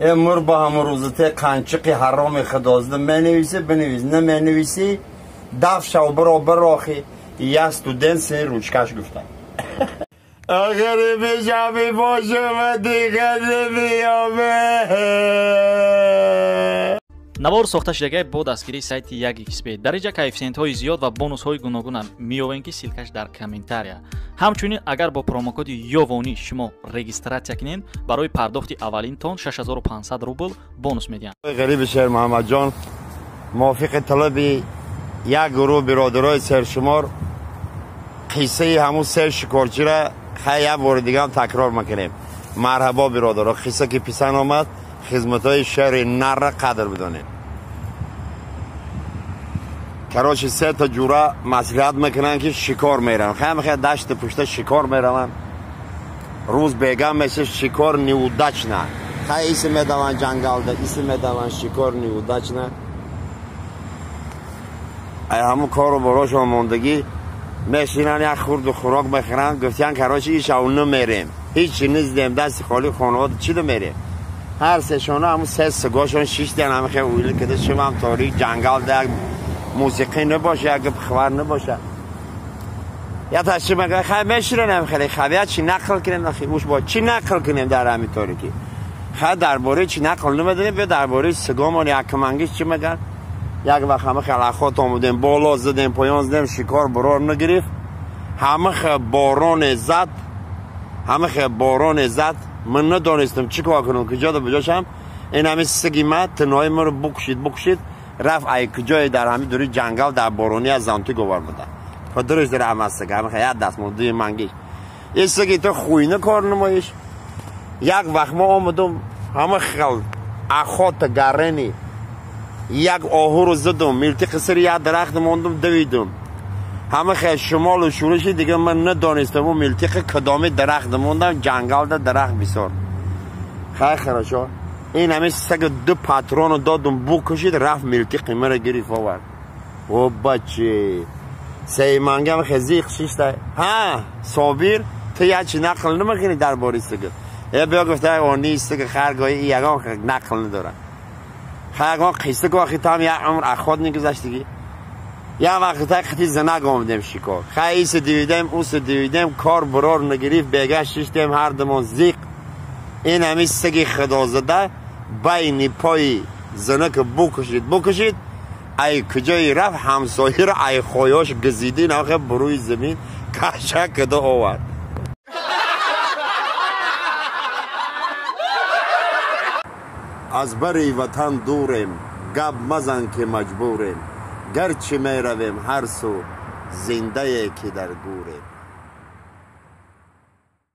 Мур ба ҳамун рӯзате қанчиқи ҳароми худозда менависи, бинавис, наменависӣ даф шав, биро бирохи. Я студент сини ручкаш гуфта. Охири бишаби бошум дига намеёбе. Навор сохта шудагай бо дастгирии сайти 1xb. Дар инҷа коэффисиентҳои зиёд ва бонусҳои гуногуна меёбем, ки ссылкаш дар комментария. Ҳамчунин агар бо промокоди ёвонӣ шумо регистратсия кунед, барои пардохти аввалинтон 6500 рубл бонус медиҳанд. Ғариби Шер Муҳаммадҷон мувофиқи талаби як гурӯҳ биродарои сершумор қиссаи ҳамун се шикорчиро хай як бори дигаам такрор мекунем. Марҳабо биродаро, қисса ки писанд омад, хизматҳои шери нарра қадр бидонем. Короче, се та ҷура маслиҳат мекунанд, ки шикор мераванд. Хай мехоҳад дашти пушта шикор мераванд. Рӯз бегам меша, шикор неудачно. Хай иси медаванд ҷангалда, иси медаванд, шикор неудачно. Ай ҳамун кору борошон мондагӣ мешинанд, як хурду хӯрок мехӯранд. Гуфтиян, короче, ишав намерем. Ҳичи низдем, дасти холӣ хонавода чӣ намерем. Ҳар сешона ҳамун се сигошон шиштиян, ҳама хел уйл кида, шимам торик, ҷангал як мусиқӣ набоша, як гап хабар набоша. Я таши мегӯяд, хай меширенем хеле, хай чӣ нақл кунем, ахи уш бо чӣ нақл кунем дар ҳамин торикӣ. Хай дар бораи чӣ нақл намедонем, биё дар бораи сигомон якмангиш чӣ мегӯяд. Як вақт ҳама хел ахот омудем, боло задем, поён задем, шикор бурор нагирифт. Ҳама хел бороне зад, ҳама хел бороне зад. Ман надонистам чӣ кор кунам, куҷода буҷошам. Ин ҳамин сиги ма тинои маро букшид, букшид, рафт ай куҷое дар ҳамин дури ҷангал дар борони аз зонтик овар буда. Падараш дар ҳама сиг, ҳама хел як даст монд, дуи мангиш. Ин сиги ту хуйна кор намоиш. Як вақт мо омадум, ҳама хел охота гарени. Як оҳуру задум, милтиқи сари як дарахт мондум, давидум. Ҳама хел шумолу шӯриши дига ман надонистам, у милтиқи кадоми дарахт мондам, ҷангалда дарахт бисёр. Хай хорошо. Ин ҳамин сага ду патрону додум, букушид, рафт милтиқи маро гирифт овард. О бачи. Сеймангам хел зиқ шишта. Ҳа, Собир, ту як чи нақл намекунӣ дар бораи сага? Э биё гуфта, они сага харгоҳи ягон нақл надорад. Хай ягон қисса ку, охи там як умр ахот нигузаштагӣ. Як вақт қити занак омадем шикор. Хай иса дивидем, уса дивидем, кор бурор нагирифт, бега шиштем ҳар думон зиқ. Ин ҳамин саги худозада байни пои занака букушид, букушид, ай куҷои рафт ҳамсояро ай хоёш газиди, нахе буруи замин каша када овард. Аз бари ватан дурем, гап мазан ки маҷбурем, гарчи меравем ҳар су, зиндае ки дар гурем.